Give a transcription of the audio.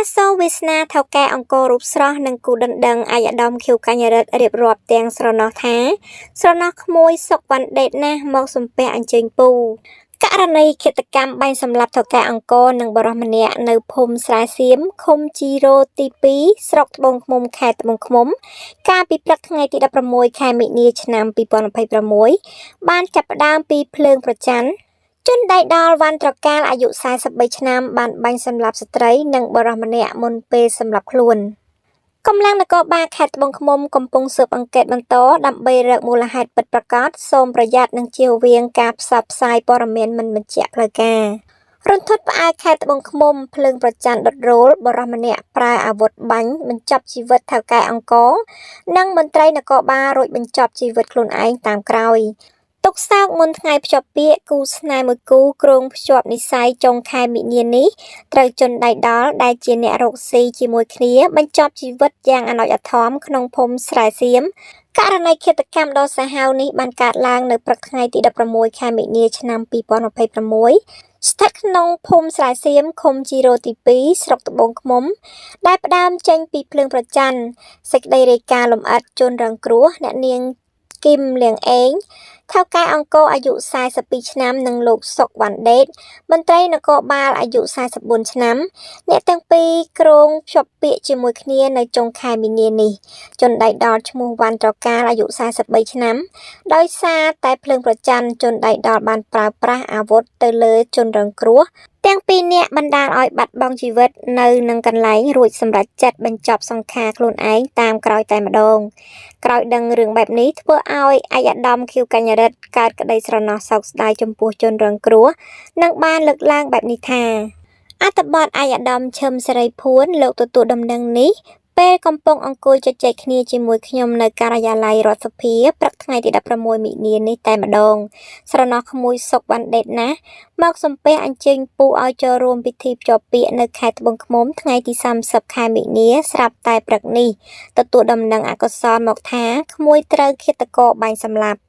អាសូរវាសនាថៅកែអង្គររូបស្រស់និងគូដណ្ដឹងឯកឧត្តមខៀវកញ្ញារិទ្ធរៀបរាប់ទាំងស្រណោះថា ស្រណោះក្មួយសុកវ៉ាន់ដេតណាស់មកសំពះអញ្ជើញពូករណីឃាតកម្មបាញ់សម្លាប់ថៅកែអង្គរនិងបុរសម្នាក់នៅភូមិស្រែសៀមឃុំជីរោទី2ស្រុកត្បូងឃ្មុំខេត្តត្បូងឃ្មុំ កាលពីព្រឹកថ្ងៃទី16ខែមិនិនាឆ្នាំ2026បានចាប់ផ្ដើមពីភ្លើងប្រច័ណ្ឌជនដៃដល់វ៉ាន់ត្រកាលអាយុ43ឆ្នាំបានបាញ់សម្លាប់ស្ត្រីនិងបុរសម្នាក់មុនពេលសម្លាប់ខ្លួនកម្លាំងនគរបាលខេត្តត្បូងឃ្មុំកំពុងស៊ើបអង្កេតបន្តដើម្បីរកមូលហេតុពិតប្រាកដសូមប្រយ័ត្ននិងជៀសវាងការផ្សព្វផ្សាយព័ត៌មានមិនបញ្ជាក់ផ្លូវការរន្ធត់ផ្អើលខេត្តត្បូងឃ្មុំភ្លើងប្រច័ណ្ឌដុតរោលបុរសម្នាក់ប្រើអាវុធបាញ់បញ្ចប់ជីវិតថៅកែអង្គរនិងមន្ត្រីនគរបាលរួចបញ្ចប់ជីវិតខ្លួនឯងតាមក្រោយទុកសោកមុនថ្ងៃភ្ជាប់ពាក្យគូស្នេហ៍មួយគូគ្រោងភ្ជាប់និស្ស័យចុងខែមីនានេះត្រូវជនដៃដល់ដែលជាអ្នករកស៊ីជាមួយគ្នាបញ្ចប់ជីវិតយ៉ាងអាណោចអាធមក្នុងភូមិស្រែសៀមករណីឃាតកម្មដ៏សាហាវនេះបានកើតឡើងនៅព្រឹកថ្ងៃទី16ខែមីនាឆ្នាំ2026ស្ថិតក្នុងភូមិស្រែសៀមឃុំជីរោទី2ស្រុកត្បូងឃ្មុំដែលផ្ដើមចេញពីភ្លើងប្រច័ណ្ឌសេចក្តីរាយការណ៍លម្អិតជនរងគ្រោះអ្នកនាងគឹមលៀងអេងថៅកែអង្គរអាយុ42ឆ្នាំនិងលោកសុកវ៉ាន់ដេតមន្ត្រីនគរបាលអាយុ44ឆ្នាំអ្នកទាំងពីរគ្រោងភ្ជាប់ពាក្យជាមួយគ្នានៅចុងខែមីនានេះជនដៃដល់ឈ្មោះវ៉ាន់ត្រកាលអាយុ43ឆ្នាំដោយសារតែភ្លើងប្រច័ណ្ឌជនដៃដល់បានប្រើប្រាស់អាវុធទៅលើជនរងគ្រោះទាំងពីរនាក់បណ្ដាលឲ្យបាត់បង់ជីវិតនៅនឹងកន្លែងរួចសម្រេចចិត្តបញ្ចប់សង្ខារខ្លួនឯងតាមក្រោយតែម្ដងក្រោយដឹងរឿងបែបនេះធ្វើឲ្យឯកឧត្តមខៀវកញ្ញារិទ្ធកើតក្តីស្រណោះសោកស្ដាយចំពោះជនរងគ្រោះនិងបានលើកឡើងបែបនេះថាអត្ថបទឯកឧត្តមឈឹមសេរីភួនលោកទទួលដំណឹងនេះពេលកំពុងអង្គុយជជែកគ្នាជាមួយខ្ញុំនៅការិយាល័យរដ្ឋសភាព្រឹកថ្ងៃទី16មិនិនានេះតែម្ដងស្រណោះក្មួយសុកវ៉ាន់ដេតណាស់មកសំពះអញ្ជើញពូឲ្យចូលរួមពិធីភ្ជាប់ពាក្យនៅខេត្តត្បូងឃ្មុំថ្ងៃទី30ខែមិនិនាស្រាប់តែព្រឹកនេះទទួលដំណឹងអកុសលមកថាក្មួយត្រូវឃាតករបាញ់សម្លាប់